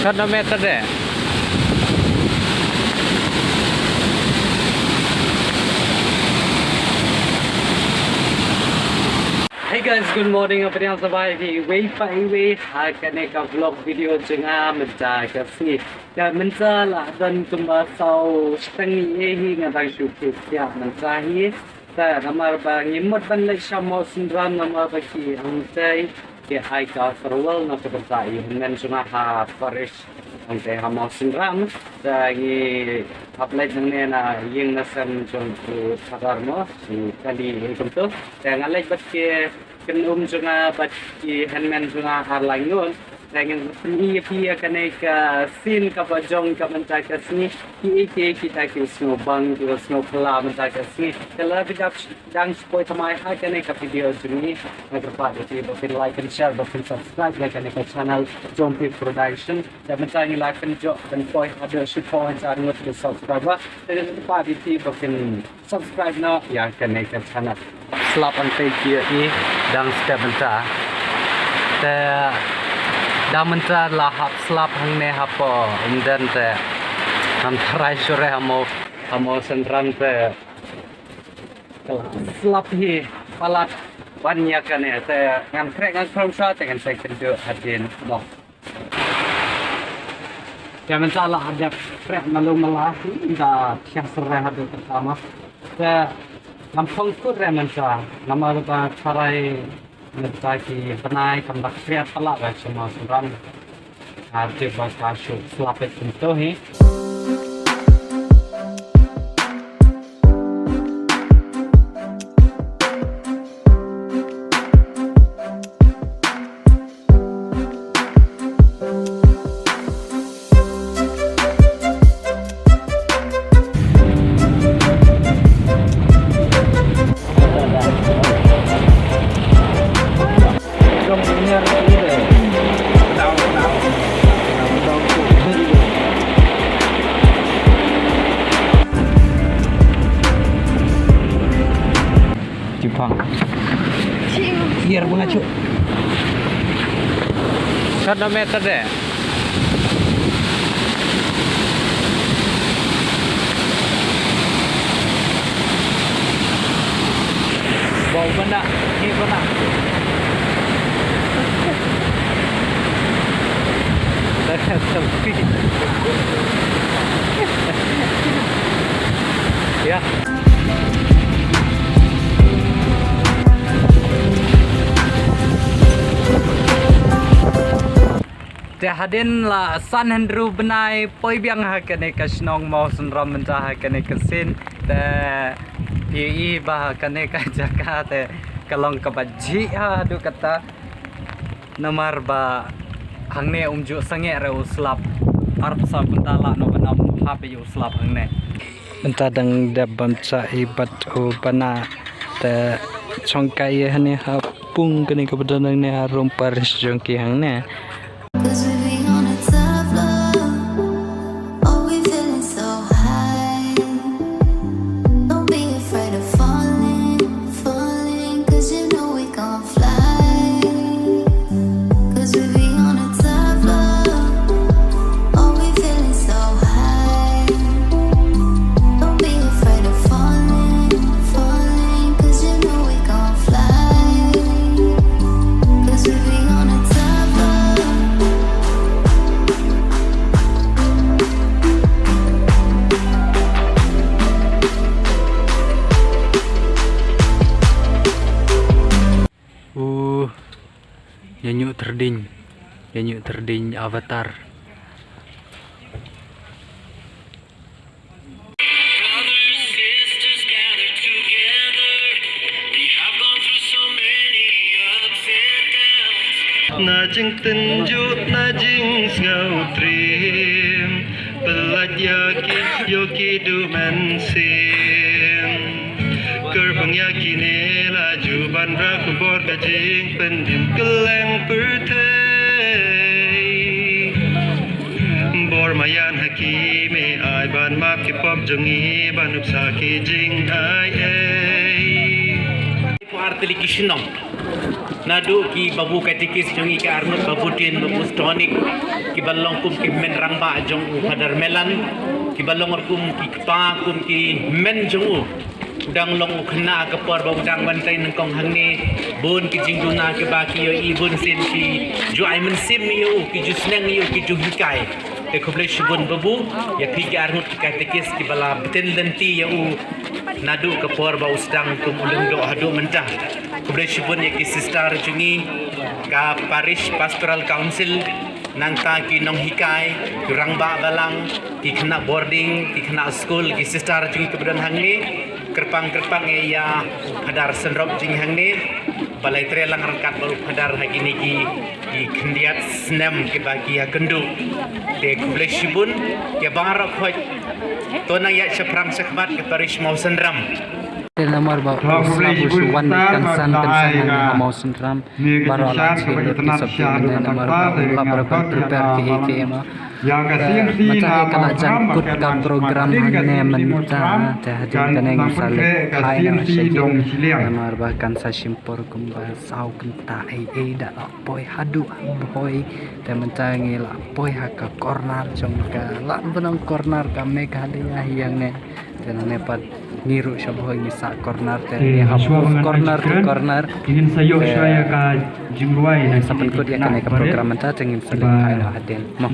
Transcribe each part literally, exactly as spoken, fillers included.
Shot na meter de. Hey guys, good morning. Nga pdiang sngewbha ïa phi iwei pa iwei ha kane ka vlog video jong nga mynta ka sngi. Te mynta la don kumba saw shiteng hi, nga dang shu peit ïa mynta hi. Te namar ba ngi mut ban leit sha Mawsynram namar ba ki hangtai ki ai ka farewell na ka bynta i hynmen jong nga ha parish hangtai ha Mawsynram. Te ngi hap leit nangne na ïing na sem jong u Phadar mo, u kali kumto. Te nga leit bad ki kynum jong nga bad ki hynmen jong nga ar lai ngut. Te ngin pyni ïa phi ïa kane ka scene kaba jong ka mynta ka sngi. Kiei kiei kita ki sngewbang ki sngewphylla mynta ka sngi. Te lada phi dang shu poi thymmai ha kane ka video jong ngi, nga kyrpad ïa phi ba phin like and share, ba phin subscribe ïa kane ka channel Jong Phi Production. Te mynta ngi la kynjoh ban poi haduh shiphew hajar ngut ki subscriber. Te nga kyrpad ïa phi ba phin subscribe noh ïa kane ka channel. Slap hangtei ki ïohi dang step mynta. Te dang mynta la hap slap hangne hapoh Umden te ngam tharai shuh re ha Maw, ha Mawsynram te slap hi palat ban ïa kane te ngan khreh ngan khrong sha te ngan sa kynduh hadien noh. Te mynta la hadap prek malu mala da thiah sere hadap pertama. Te ngam phong kut re mynta namar ba tharai mynta ki bnai kam da kriat pala ba sha Mawsynram. Hadap ba ka shu slap kumto hi. Jipang. Biar bunga cuk. Shot na meter de. Bau bana, ni bana. Dah selfie. Ya. Te hadien la san hynriew bnai poi biang ha kane ka shnong Mawsynram mynta ha kane ka sien. Te phi i ba ha kane ka jaka te ka long kaba jhieh haduh katta. Namar ba hangne um ju sangeh re u slap. Arphew saw kynta lah noh ban ym hap ïa u slap hangne. Mynta dang dep bam cha i bad u bana te chong kai ïa hangne ha pung kane kaba don hangne ha rum parish jong ki hangne. 'Cause we be on a top floor. Oh, we feeling so high. Don't be afraid of falling, falling, 'cause you know we gon' fly. 'Cause we be on a top floor. Oh, we feeling so high. Don't be afraid of falling, falling, 'cause you know we gon' fly. 'Cause we be on a top floor. Uh, Ïa nyuh tyrding, ïa nyuh tyrding Avatar. Na jingtynjuh na jingsngewtriem, pyllait ïa ki ïoh ki duh mynsiem. Kyrpang ïa kine la ju ban bra khubor ka jingpynim kylleng pyrthei. Bor maïan ha ki me ai ban map ki pop jong ngi ban nuksa ki jingai ei. Artylli ki shnong. Naduh ki babu katekis jong i, ka arngut babu tin, babu stonik, kiba long kum ki hynmen rangbah jong u Phadar Melan, kiba long ruh kum ki kpa, kum ki hynmen jong u. U dang long u khynnah ha ka por ba u dang wan trei nyngkong hangne, bun ki jingduna kiba ki ïohi, bun sien ki ju ai mynsiem ïa u, ki ju sneng ïa u, ki ju hikai. Te khublei shibun babu, ïa phi ki arngut ki katekis kiba la btin lynti ïa u naduh ka por ba u sdang kum u lyngdoh haduh mynta. Khublei shibun ïa ki sister jong ngi, ka Parish Pastoral Council, nangta ki nonghikai, ki rangbah balang, ki khynnah boarding, ki khynnah skul, ki sister jong ngi kiba don hangne, kyrpang kyrpang ïa, ïa u Phadar Synrop jong ngi hangne, ba la ïatrei lang ryngkat bad u Phadar ha kine ki, ki khyndiat snem kiba ki ïakynduh. Te khublei shibun, ïa baroh khoit, to nang ïaid shaphrang shakhmat ka Parish Mawsynram. Te namar ba u slap u shu wan kynsan kynsan hangne ha Mawsynram, baroh la chih lut ki sopti hangne namar ba u lap ban prepare kiei kiei ma. Te mynta hi ka la jan kut ka program hangne mynta, te hadien kane ngin sa leit phai noh sha ïing namar ba kan sa shim por kumba saw kynta ei ei da la poi haduh ha Bhoi. Te mynta ngi la poi ha ka corner jong ka, lah ban ong corner ka Meghalaya hi hangne. Te nangne pat ngi ruh sha Bhoi ngi sah corner, te ngi hap move corner to corner. Ngin sa ïoh shuwa ïa ka jingrwai, ngin sa pynkut ïa kane ka program mynta, te ngin sa leit phai noh hadien mo.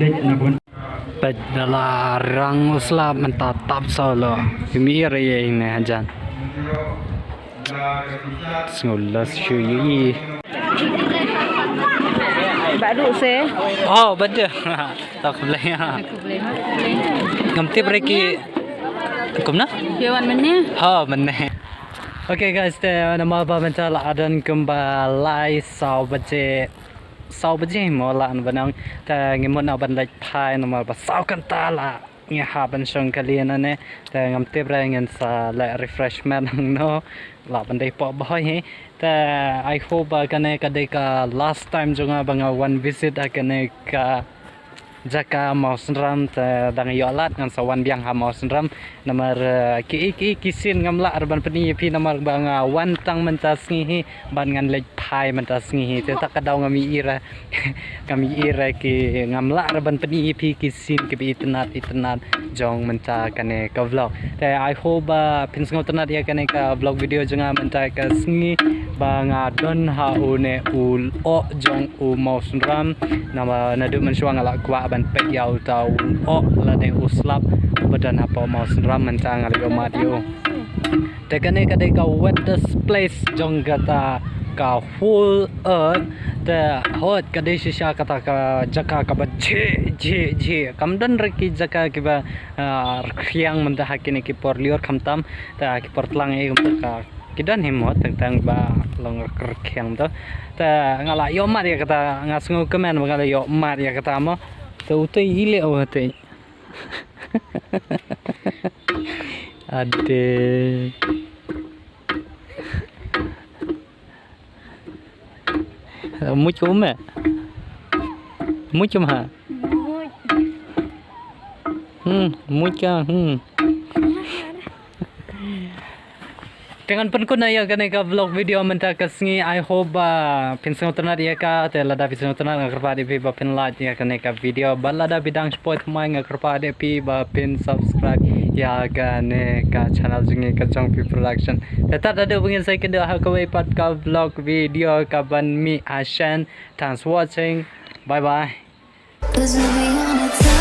Peit da la rang u slap mynta tap solo. Ym i ïa ïa ine hajan. Sngew los shu ïa i. Ba duh se. Oh, ba duh. Tak blei. Ngam tip re ki. Kumno? Ki wan mynne. Ha, mynne. Okay guys, te namar ba mynta la don kumba lai saw baje. Saw baje mo lah ban ong. Te ngi mut noh ban leit phai namar ba saw kynta la ngi hap ban shong kali nangne. Te ngam tip re ngin sa leh refreshment hangno, lah ban dei poh Bhoi hi. Te I hope ba kane ka dei ka last time jong nga ba nga wan visit ha kane ka jaka Mawsynram, te dang ïoh lad ngan sa wan biang ha Mawsynram. Namar, eh, ki, ki, ki sien ngam lah re ban pyni ïa phi namar ba nga wan tang mynta sngi hi, ban ngan leit phai mynta sngi hi. Te ta ka daw ngam i re, ngam i re ki, ngam lah re ban pyni ïa phi ki sien kiba itynnad itynnad jong mynta kane ka vlog. Te I hope ba phin sngewtynnad ïa kane ka vlog video jong nga mynta ka sngi ba nga don ha une u lyoh jong u Mawsynram. Namar naduh mynshuwa nga la kwah ban peit ïa uta u lyoh lane u slap ba don hapoh Mawsynram, mynta nga la ïoh mad ïa u. Te kane ka dei ka wettest place jong kata ka whole earth. Te hooid ka dei shisha kata ka jaka kaba jhieh jhieh jhieh. Kam don re ki jaka kiba, ah, rkhiang mynta ha kine ki por lyiur khamtam. Te ha ki por tlang eh kumta ka ki don hi mo, teng teng ba long rkhiang to. Te nga la ïoh mad ïa kata, nga sngewkmen ba nga la ïoh mad ïa kata mo. Te utei i leh utei. Ade. Muj ka um eh? Muj ka um ha? Hmm, muj ka, hmm. Te ngan pynkut noh ïa kane ka vlog video mynta ka sngi. I hope ba phin sngewtynnad ïa ka. Te lada phi sngewtynnad nga kyrpad ïa phi ba phin like ïa kane ka video. Bad lada phi dang shu poi thymmai nga kyrpad ïa phi ba phin subscribe ïa kane ka channel jong ngi ka Jong Phi Production. Te tad haduh ba ngin sa ïakynduh ha kawei pat ka vlog video kaban mih ha shen. Thanks for watching. Bye bye. Cause we'll be on a